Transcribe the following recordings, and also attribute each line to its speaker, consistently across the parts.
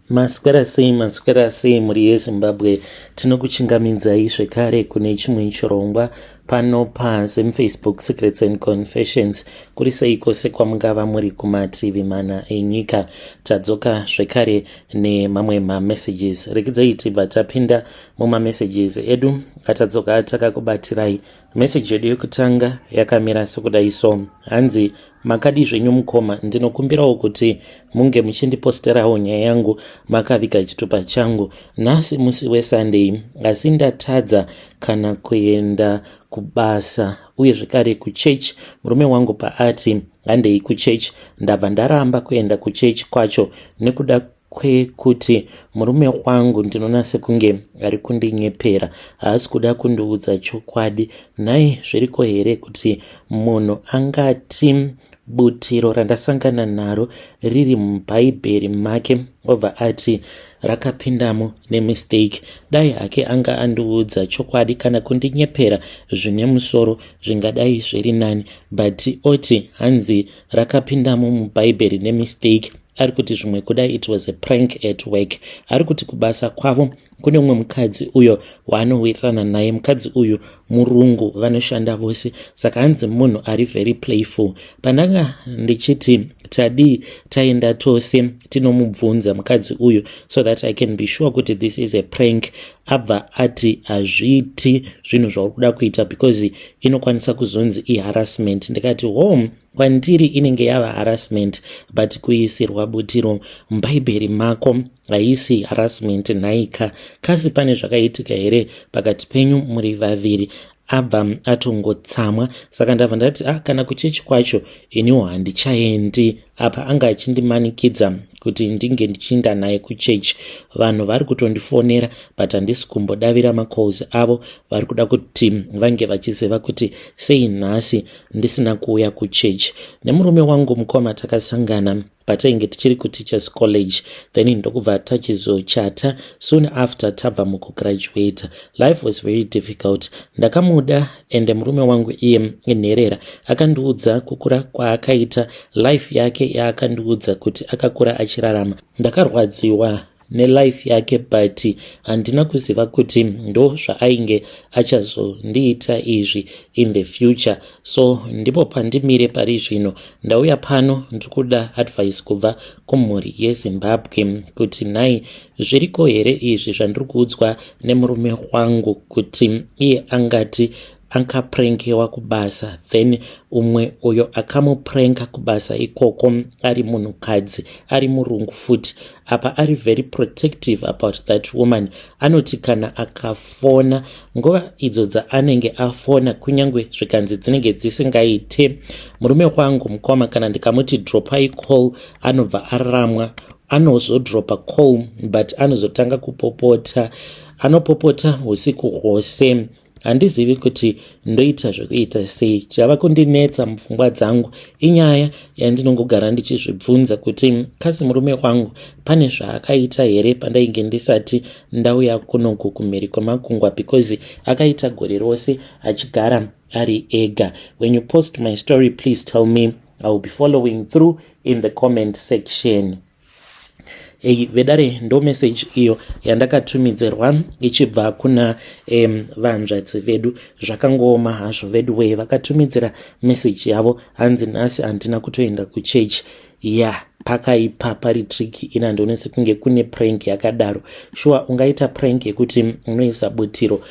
Speaker 1: Maswera sei, maswera sei mhuri yeZimbabwe. Tinokuchingamidzai zvekare kune chimwe chirongwa pano paZimFacebook Secrets and Confessions. Kuri sei kwose kwamungava muri kumativi mana enyika. Tadzoka zvekare nemamwe mamessages. Regedzai tibva tapinda mumamessages edu atadzoka takakubatirai. Message yedu yekutanga yakamira sekudai so. Hanzi makadii zvenyu mukoma, ndinokumbirawo kuti munge muchindiposterawo nyaya yangu makaviga chitupa changu. Nhasi musi weSunday asi ndatadza kana kuenda kubasa uye zvekare kuchurch. Murume wangu paati handei kuchurch ndabva ndaramba kuenda kuchurch kwacho nekuda kwekuti murume wangu ndinoona sekunge ari kundinyepera, haasi kuda kundiudza chokwadi. Nhai zviriko here kuti munhu angati butiro randasangana naro riri mubhaibheri make obva ati rakapindamo nemistake? Dai hake anga andiudza chokwadi kana kundinyepera zvine musoro zvingadai zviri nani, but oti hanzi rakapindamo mubhaibheri nemistake. Ari kuti zvimwe kuda it was a prank at work. Ari kuti kubasa kwavo kune umwe mukadzi uyo waanowirirana naye. Mukadzi uyu murungu, vanoshanda vose, saka hanzi munhu ari very playful. Pandanga ndichiti tadii taenda tose tinomubvunza mukadzi uyu so that I can be sure kuti this is a prank, abva ati hazviiti zvinhu zvauri kuda kuita because inokwanisa kuzonzi iharassment. Ndikati home kwandiri inenge yava harassment, but kuisirwa butiro mubhaibheri mako haisi harassment nhaika? Kasi pane zvakaitika here pakati penyu muri vaviri? Abva atongotsamwa, saka ndabva ndati ah, kana kuchechi kwacho iniwo handichaendi. Apa anga achindimanikidza kuti ndinge ndichiinda naye kuchechi. Vanhu vari kutondifonera but handisi kumbodavira macalls avo. Vari kuda kuti vange vachiziva kuti sei nhasi ndisina kuuya kuchechi nemurume wangu. Mukoma, takasangana patainge tichiri kuteachers college, then ndokubva tachizochata soon after tabva mukugraduata. Life was very difficult. Ndakamuda ende murume wangu iye inherera. Akandiudza kukura kwaakaita, life yake yaakandiudza kuti akakura achirarama. Ndakarwadziwa nelife yake, but handina kuziva kuti ndo zvaainge achazondiita izvi in the future. So ndipo pandimire pari zvino. Ndauya pano ndikuda advice kubva kumhuri yeZimbabwe kuti nhai zviriko here izvi zvandiri kuudzwa nemurume wangu, kuti iye angati akaprankiwa kubasa, then umwe uyo akamupranka kubasa ikoko ari munhukadzi, ari murungu futi. Apa ari very protective about that woman. Anoti kana akafona, nguva idzo dzaanenge afona, kunyange zvikanzi dzinenge dzisingaite, murume wangu mukoma, kana ndikamuti dropai call, anobva aramwa. Anozodropa call but anozotanga kupopota, anopopota usiku hwose. Handizivi kuti ndoita zvekuita sei. Chava kundinetsa mupfungwa dzangu inyaya yandinongogara ndichizvibvunza kuti kasi murume wangu pane zvaakaita here pandainge ndisati ndauya kunoku kumhiri kwemakungwa, because akaita gore rose achigara ari ega. When you post my story, please tell me. I will be following through in the comment section. Ei vedare, ndo message iyo yandakatumidzirwa ichibva kuna vanzvadzi vedu. Zvakangooma hazvo vedu wee. Vakatumidzira message yavo, hanzi nhasi handina kutoenda kuchechi. Ya yeah, pakaipa, pari tricky. Ina handione sekunge kune prank yakadaro. Sure, ungaita prank yekuti unoisa butiro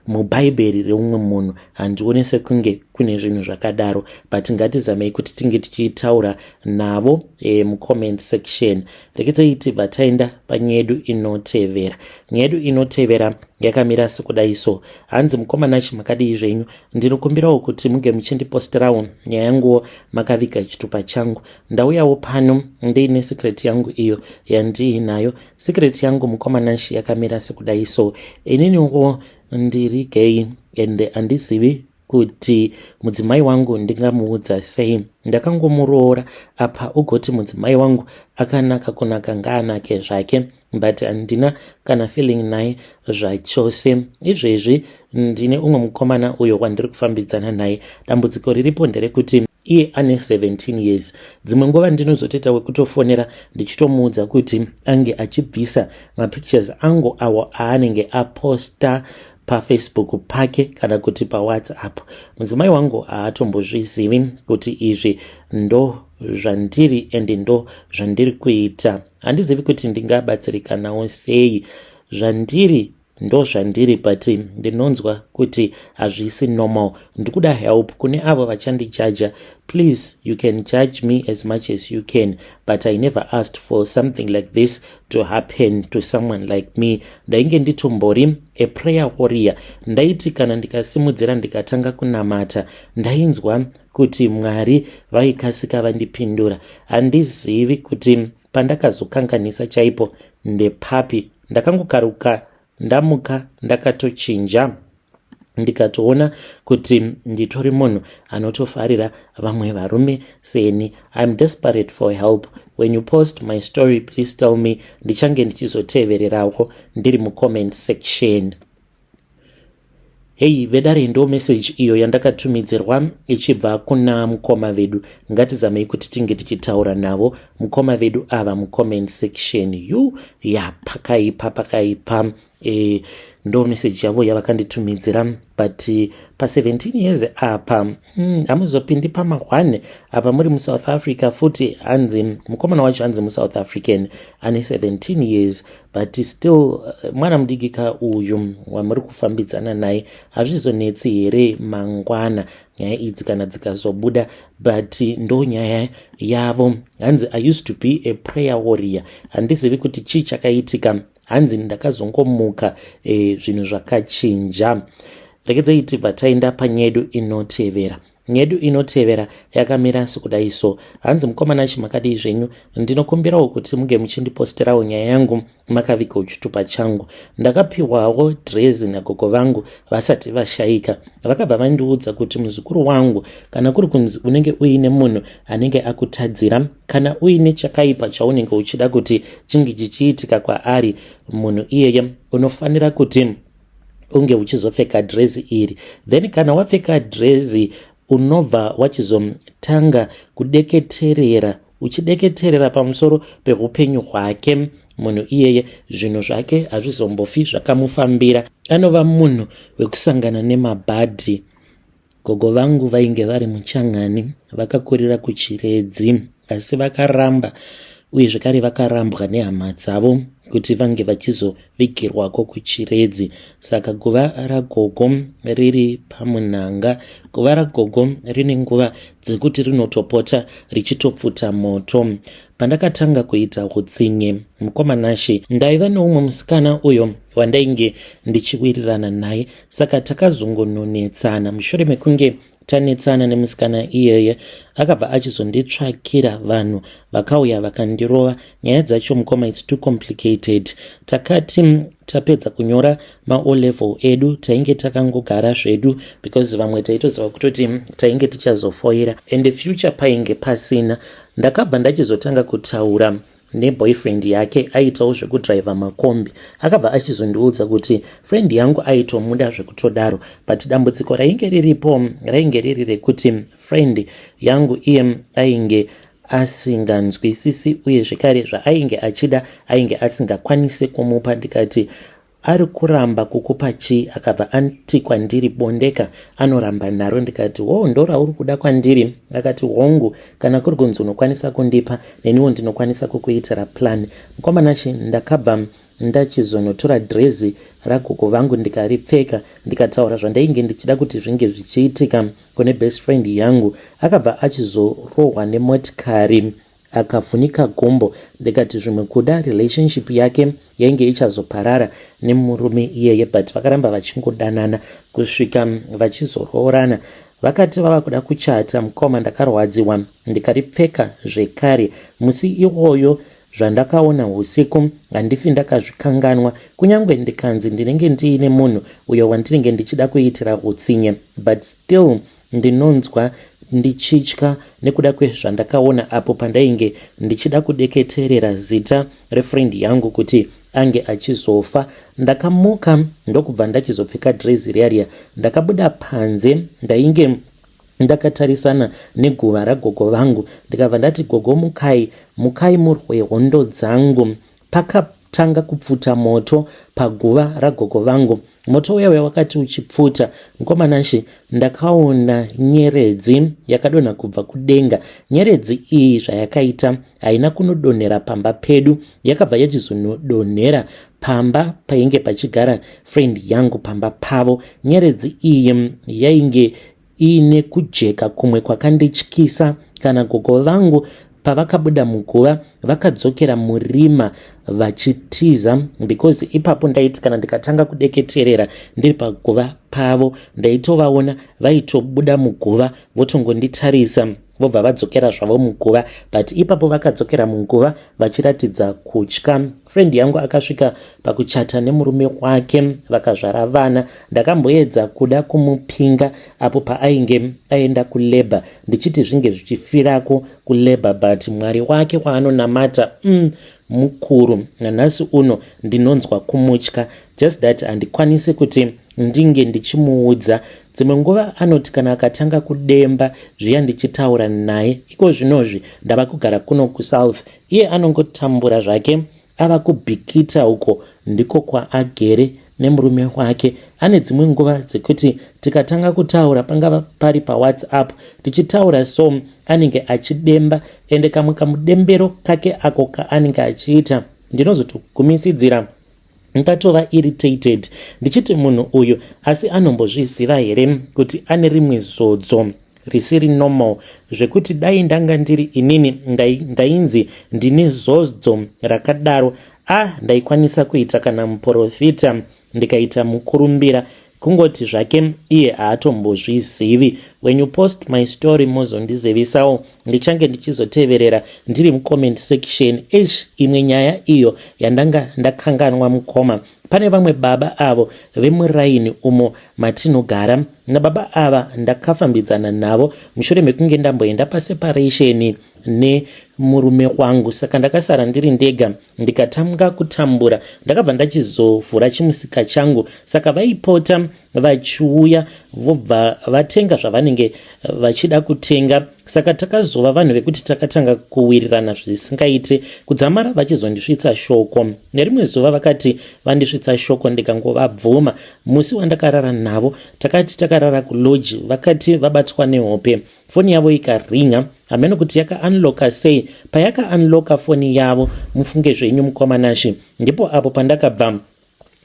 Speaker 1: mubhaibheri reumwe munhu? Handione sekunge kune zvinhu zvakadaro, but ngatizamei kuti tinge tichitaura navo mucomment section. Rekedzei tibva taenda panyaya yedu inotevera. Nyaya yedu inotevera yakamira sekudai so. Hanzi mukoma Nashi, makadii zvenyu? Ndinokumbirawo kuti munge muchindiposterawo nyaya yanguwo makaviga chitupa changu. Ndauyawo pano ndiine secret yangu iyo yandiinayo. Secret yangu, mukoma Nashi, yakamira sekudai so. Ininiwo ndiri gay and handizivi kuti mudzimai wangu ndingamuudza sei. Ndakangomuroora apa ugoti mudzimai wangu akanaka, kunaka ngaanake zvake, but handina kana feeling naye zvachose. Izvezvi ndine umwe mukomana uyo wandiri kufambidzana naye. Dambudziko riripo nderekuti Iye ane 17 years. Dzimwe nguva ndinozotoita wekutofonera ndichitomuudza kuti ange achibvisa mapictures angu awo aanenge aposta pafacebook pake kana kuti pawhatsapp. Mudzimai wangu haatombozvizivi kuti izvi ndo zvandiri and ndo zvandiri kuita. Handizivi kuti ndingabatsirikanawo sei. Zvandiri ndozvandiri but ndinonzwa kuti hazvisi normal. Ndikuda help. Kune avo vachandijaja, please, you can judge me as much as you can, but I never asked for something like this to happen to someone like me. Ndainge nditombori a prayer warrior. Ndaiti kana ndikasimudzira ndikatanga kunamata, ndainzwa kuti Mwari vaikasika vandipindura. Handizivi kuti pandakazokanganisa chaipo ndepapi. Ndakangokaruka ndamuka ndakatochinja, ndikatoona kuti nditori munhu anotofarira vamwe varume seni. I'm desperate for help. When you post my story, please tell me. Ndichange ndichizotevererawo ndiri mucomment section. Hei vedare, ndo message iyo yandakatumidzirwa ichibva kuna mukoma vedu. Ngatizamei kuti tinge tichitaura navo mukoma vedu ava mucomment section. Yu ya, pakaipa, pakaipa. Ndo message yavo yavakanditumidzira, but pa17 years apa hamuzopindi pama1 apa muri muSouth Africa futi. Hanzi mukomana wacho, hanzi muSouth African ane 17 years, but still mwana mudiki ka uyu wamuri kufambidzana naye. Hazvizonetsi here mangwana nyaya idzi kana dzikazobuda? But ndo nyaya yavo. Hanzi, "I used to be a prayer warrior." Handizivi kuti chii chakaitika. Hanzi ndakazongomuka zvinhu zvakachinja. Regedzai tibva taenda panyedu inotevera. Nyedu inotevera yakamira sekudai so. Hanzi, "Mukomana chi, makadii zvenyu? Ndinokumbirawo kuti munge muchindiposterawo nyaya yangu makaviga chitupa changu. Ndakapiwawo dhirezi nagogo vangu vasati vashayika. Vakabva vandiudza kuti, 'Muzukuru wangu, kana kuri kunzi unenge uine munhu anenge akutadzira, kana uine chakaipa chaunenge uchida kuti chinge chichiitika kwaari munhu iyeye, unofanira kuti unge uchizopfeka dhirezi iri. Then kana wapfeka dhirezi, unobva wachizotanga kudeketerera, uchideketerera pamusoro peupenyu hwake munhu iyeye. Zvinhu zvake hazvizombofi zvakamufambira. Anova munhu wekusangana nemabhadhi.' Gogo vangu vainge vari muchangani, vakakurira kuChiredzi, asi vakaramba uye zvekare vakarambwa nehama dzavo kuti vange vachizovigirwako kuChiredzi. Saka guva ragogo riri pamunhanga. Guva ragogo rine nguva dzekuti rinotopota richitopfuta moto. Pandakatanga kuita utsinye, mukomanashe, ndaiva neumwe musikana uyo wandainge ndichiwirirana naye. Saka takazongononetsana. Mushure mekunge tanetsana nemusikana iyeye, akabva achizonditsvakira vanhu vakauya vakandirova. Nyaya dzacho, mukoma, it's too complicated. Takati tapedza kunyora maO level edu, tainge takangogara zvedu because vamwe taitoziva kutoti tainge tichazofoira and future painge pasina. Ndakabva ndachizotanga kutaura neboyfriend yake aitawo zvekudhiraivha makombi. Akabva achizondiudza kuti friend yangu aitomuda zvekutodaro, but dambudziko rainge riripo rainge riri rekuti friend yangu iye ainge asinganzwisisi, uye zvekare zvaainge achida ainge asingakwanisi kumupa. Ndikati, 'Ari kuramba kukupa chii?' Akabva ati kwandiri, 'Bondeka anoramba naro.' Ndikati, 'Wo, ndo rauri kuda kwandiri?' Akati, 'Hongu, kana kuri kunzi unokwanisa kundipa, neniwo ndinokwanisa kukuitira plan.' Mukomanachi, ndakabva ndachizonotora dhirezi ragogo vangu, ndikaripfeka, ndikataura zvandainge ndichida kuti zvinge zvichiitika kune best friend yangu. Akabva achizorohwa nemotikari, akavhunika gumbo. Ndikati zvimwe kuda relationship yake yainge ichazoparara nemurume iyeye, but vakaramba vachingodanana kusvika vachizoroorana. Vakati vava kuda kuchata, mukoma, ndakarwadziwa, ndikaripfeka zvekare musi iwoyo. Zvandakaona usiku handifi ndakazvikanganwa, kunyange ndikanzi ndinenge ndiine munhu uyo wandinenge ndichida kuitira utsinye, but still ndinonzwa ndichitya nekuda kwezvandakaona apo pandainge ndichida kudeketerera zita refriend yangu kuti ange achizofa. Ndakamuka ndokubva ndachizopfeka dhirezi riya riya. Ndakabuda panze, ndainge Ndakatarisana neguva ragogo vangu ndikabva ndati gogo mukai, mukai murwe hondo dzangu. Pakatanga kupfuta moto paguva ragogo vangu. Moto uya uya wakati uchipfuta mukoma Nashe ndakaona nyeredzi yakadonha kubva kudenga. Nyeredzi iyi zvayakaita haina kunodonhera pamba pedu yakabva yachizonodonhera pamba painge pachigara friend yangu pamba pavo. Nyeredzi iyi yainge iine kujeka kumwe kwakandityisa kana gogo vangu pavakabuda muguva vakadzokera murima vachitiza because ipapo ndaiti kana ndikatanga kudeketerera ndiri paguva pavo ndaitovaona vaitobuda muguva votongonditarisa vobva vadzokera zvavo muguva but ipapo vakadzokera muguva vachiratidza kutya friend yangu akasvika pakuchata nemurume wake vakazvara vana ndakamboedza kuda kumupinga apo paainge aenda kulabor ndichiti zvinge zvichifirako kulabor but mwari wake waanonamata mukuru nanhasi uno ndinonzwa kumutya just that handikwanisi kuti ndinge ndichimuudza dzimwe nguva anoti kana akatanga kudemba zviya ndichitaura naye iko zvinozvi ndava kugara kuno kusouth iye anongotambura zvake ava kubhikita uko ndiko kwaagere nemurume wake ane dzimwe nguva dzekuti tikatanga kutaura pangava pari pawhatsapp tichitaura so anenge achidemba ende kamwe kamudembero kake ako kaanenge achiita ndinozotogumisidzira ndatova irritated ndichiti munhu uyu asi anombozviziva here kuti ane rimwe zodzo risiri normal zvekuti dai ndanga ndiri inini ndainzi ndine zodzo rakadaro a ndaikwanisa kuita kana muprofita ndikaita mukurumbira kungoti zvake iye haatombozvizivi when you post my story mozondizivisawo ndichange ndichizoteverera ndiri mucomment section ish imwe nyaya iyo yandanga ndakanganwa mukoma pane vamwe baba avo vemuraini umo matinogara nababa ava ndakafambidzana navo mushure mekunge ndamboenda paseparation nemurume wangu saka ndakasara ndiri ndega ndikatanga kutambura ndakabva ndachizovhura chimusika changu saka vaipota vachiuya vobva vatenga zvavanenge vachida kutenga saka takazova vanhu vekuti takatanga kuwirirana zvisingaite kudzamara vachizondisvitsa shoko nerimwe zuva vakati vandisvitsa shoko ndikangovabvuma musi wandakarara navo takati takarara kuloji vakati vabatwa nehope foni yavo ikaringa hameno kuti yakaunlocka sei payakaunlocka foni yavo mufunge zvenyu mukoma Nashe ndipo apo pandakabva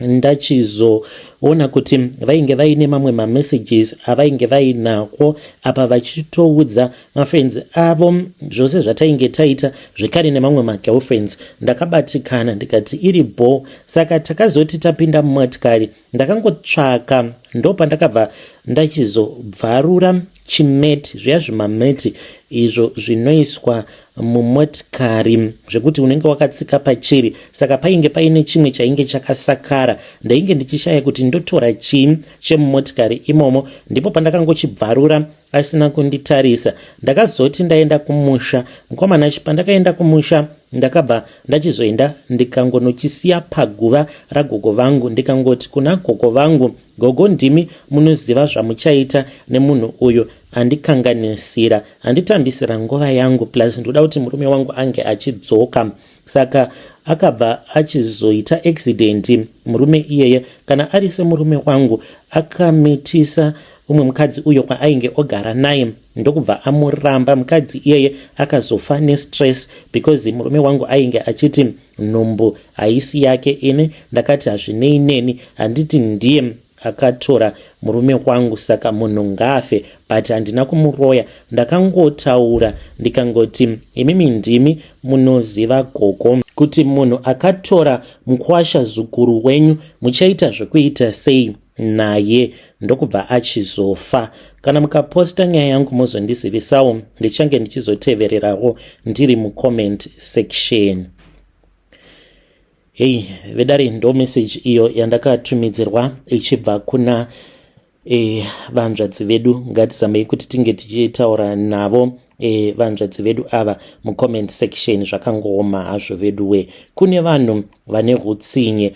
Speaker 1: ndachizoona kuti vainge vaine mamwe mamessages avainge vainako apa vachitoudza mafriends avo zvose zvatainge taita zvekare nemamwe magirlfriends ndakabatikana ndikati iri bho saka takazoti tapinda mumotikari ndakangotsvaka ndo pandakabva ndachizobvarura chimeti zviya zvimameti izvo zvinoiswa mumotikari zvekuti unenge wakatsika pachiri saka painge paine chimwe chainge chakasakara ndainge ndichishaya kuti ndotora chii chemumotikari imomo ndipo pandakangochibvarura asina kunditarisa ndakazoti ndaenda kumusha mukomana pandakaenda kumusha ndakabva ndachizoenda ndikangonochisiya paguva ragogo vangu ndikangoti kuna gogo vangu gogo ndimi munoziva zvamuchaita nemunhu uyu andikanganisira anditambisira nguva yangu plus ndoda kuti murume wangu ange achidzoka saka akabva achizoita accident murume iyeye kana ari semurume wangu akamitisa umwe mukadzi uyo kwaainge ogara naye ndokubva amuramba mukadzi iyeye akazofa nestress because murume wangu ainge achiti nhumbu haisi yake ini ndakati hazvinei neni handiti ndiye akatora murume wangu saka munhu ngaafe but handina kumuroya ndakangotaura ndikangoti imimi ndimi munoziva gogo kuti munhu akatora mukwasha zukuru wenyu muchaita zvekuita sei naye ndokubva achizofa kana mukaposta nyaya yangu mozondizivisawo ndichange ndichizotevererawo ndiri mucomment section hei vedare ndo message iyo yandakatumidzirwa ichibva kuna vanzvadzi vedu ngatizamei kuti tinge tichitaura navo vanzvadzi vedu ava mucomment section zvakangooma hazvo vedu we kune vanhu vane utsinye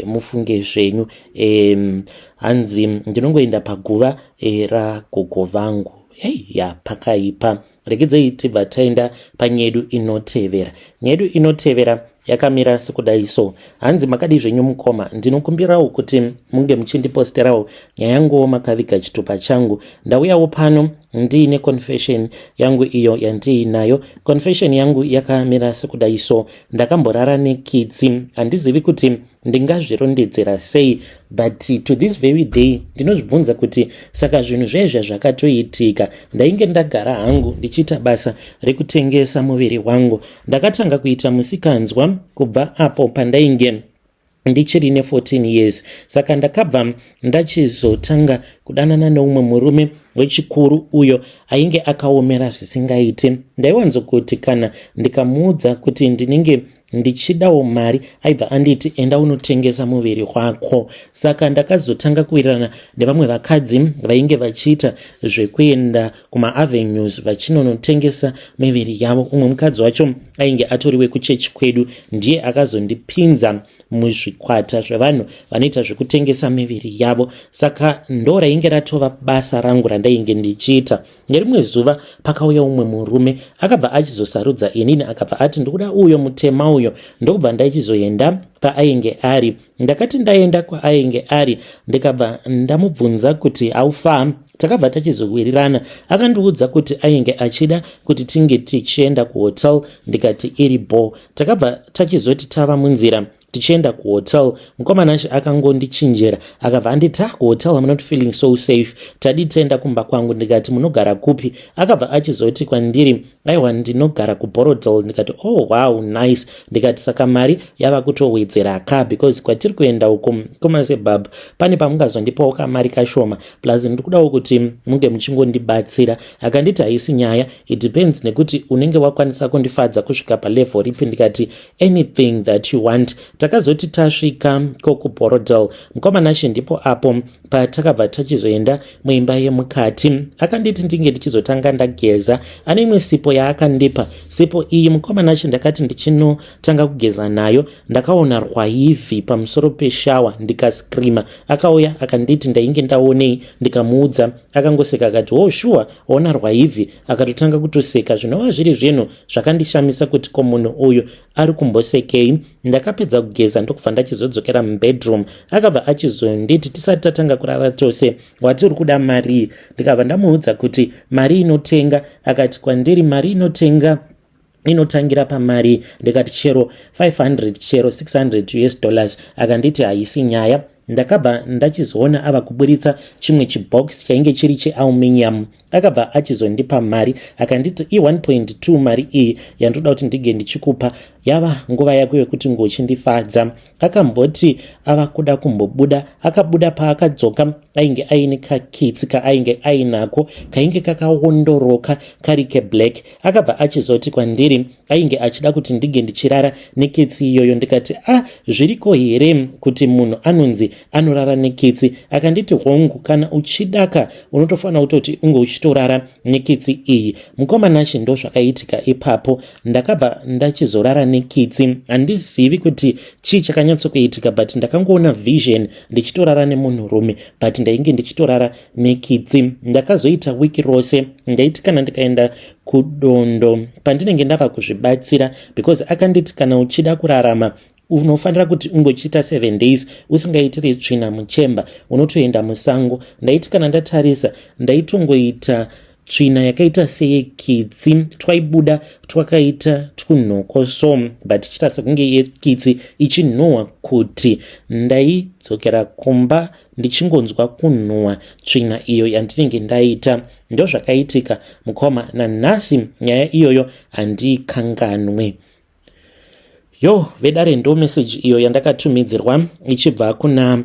Speaker 1: mufunge zvenyu hanzi ndinongoenda paguva ragogo vangu. Hei ya, pakaipa. Regedzei tibva taenda panyedu inotevera. Nyedu inotevera yakamira sekudai so. Hanzi, "Makadi zvenyu mukoma? Ndinokumbirawo kuti munge muchindiposterawo nyaya yanguwo makaviga chitupa changu. Ndauyawo pano ndiine confession yangu iyo yandiinayo. Confession yangu yakamira sekudai so. Ndakamborara nekitsi. Handizivi kuti ndingazvirondedzera sei, but to this very day ndinozvibvunza kuti saka zvinhu zvezva zvakatoitika. Ndainge ndagara hangu ndichiita basa rekutengesa muviri wangu. Ndakatanga kuita musikanzwa kubva apo pandainge ndichiri ne14 years. Saka ndakabva ndachizotanga kudanana neumwe murume wechikuru uyo ainge akaomera zvisingaiti. Ndaiwanzokuti kana ndikamuudza kuti ndinenge ndichidawo mari, aibva anditi, 'Enda unotengesa muviri wako.' Saka ndakazotanga kuwirirana nevamwe vakadzi vainge vachiita zvekuenda kumaavenues vachinonotengesa miviri yavo. Umwe mukadzi wacho ainge atori wekuchechi kwedu, ndiye akazondipinza muzvikwata zvevanhu vanoita zvekutengesa miviri yavo. Saka ndo rainge ratova basa rangu randainge ndichiita. Nerimwe zuva pakauya umwe murume, akabva achizosarudza inini. Akabva ati, 'Ndikuda uyo mutema uyo.' Ndokubva ndaichizoenda paainge ari. Ndakati ndaenda kwaainge ari, ndikabva ndamubvunza kuti haufa. Takabva tachizowirirana. Akandiudza kuti ainge achida kuti tinge tichienda kuhotel. Ndikati iri bo. Takabva tachizoti tava munzira tichienda kuhotel, mukomana acho akangondichinjera, akabva anditi, 'Kuhotel I'm not feeling so safe. Tadi taenda kumba kwangu.' Ndikati, 'Munogara kupi?' Akabva achizoti kwandiri, 'Aiwa, ndinogara kuBorrowdale.' Ndikati, 'Oh wow, nice.' Ndikati, 'Saka mari yava kutowedzera ka, because kwatiri kuenda uko kumasuburbs pane pamungazondipawo kamari kashoma, plus ndiri kudawo kuti munge muchingondibatsira.' Akanditi, 'Haisi nyaya, it depends nekuti unenge wakwanisa kundifadza kusvika palevel ripi.' Ndikati, 'Anything that you want.' Takazoti tasvika kokuBorrowdale, mukomanashi, ndipo apo patakabva tachizoenda muimba yemukati. Akanditi ndinge ndichizotanga ndageza. Ane imwe sipo yaakandipa. Sipo iyi, mukomanashi, ndakati ndichinotanga kugeza nayo, ndakaona rwaivhi pamusoro peshawa, ndikascreama. Akauya akanditi ndainge ndaonei. Ndikamuudza, akangoseka akati, 'Oh sure, waona rwaivhi?' Akatotanga kutoseka, zvinova zviri zvinhu zvakandishamisa kuti ko munhu uyu ari kumbosekei. Ndakapedza kugeza, ndokubva ndachizodzokera mubedroom. Akabva achizonditi, tisati tatanga kurara tose, 'Wati uri kuda mari?' Ndikabva ndamuudza kuti mari inotenga. Akati kwandiri, 'Mari inotenga inotangira pamari?' Ndikati, 'Chero 500, chero 600 US dollars.' Akanditi haisi nyaya. Ndakabva ndachizoona ava kuburitsa chimwe chibox chainge chiri chealuminium. Akabva achizondipa mari, akanditi, 'I1.2 mari iyi yandoda kuti ndige ndichikupa. Yava nguva yako yekuti ngochindifadza.' Akamboti ava kuda kumbobuda, akabuda. Paakadzoka ainge aine kakitsi kaainge ainako, kainge kakaondoroka kari keblack. Akabva achizoti kwandiri ainge achida kuti ndinge ndichirara nekitsi iyoyo. Ndikati, 'A ah, zviriko here kuti munhu anonzi anorara nekitsi?' Akanditi, 'Hongu, kana uchidaka unotofanira kutoti unge uchitorara nekitsi iyi.' Mukomanachi, ndo zvakaitika ipapo. Ndakabva ndachizorara nekitsi. Handizivi kuti chii chakanyatsokuitika, but ndakangoona vision ndichitorara nemunhurume, but ndainge ndichitorara nekitsi. Ndakazoita wiki rose. Ndaiti kana ndikaenda kudondo pandinenge ndava kuzvibatsira, because akanditi kana uchida kurarama unofanira kuti ungochiita 7 days usingaitiri tsvina muchemba, unotoenda musango. Ndaiti kana ndatarisa, ndaitongoita tsvina yakaita seyekitsi, twaibuda twakaita twunhoko so, but ichiita sekunge yekitsi ichinhuhwa, kuti ndaidzokera kumba ndichingonzwa kunhuhwa tsvina iyo yandinenge ndaita. Ndozvakaitika, mukoma. Nanhasi nyaya iyoyo handiikanganwe. Yo vedare, ndo meseji iyo yandakatumidzirwa ichibva kuna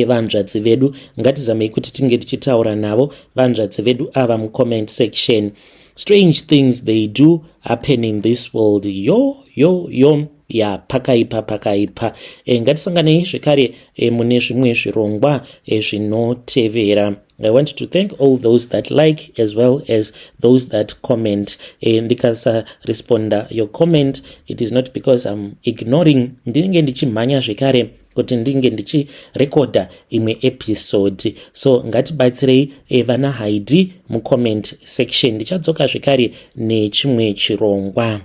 Speaker 1: vanzvadzi vedu. Ngatizamei kuti tinge tichitaura navo vanzvadzi vedu ava mucomment section. Strange things, they do happen in this world. Yo yo yo, ya, pakaipa, pakaipa. Ngatisanganei zvekare mune zvimwe zvirongwa zvinotevera. I want to thank all those that like as well as those that comment. Ndikasaresponda your comment, it is not because I'm ignoring. Ndinenge ndichimhanya zvekare kuti ndinge ndichirekodha imwe episode, so ngatibatsirei vana Haidi mucomment section. Ndichadzoka zvekare nechimwe chirongwa.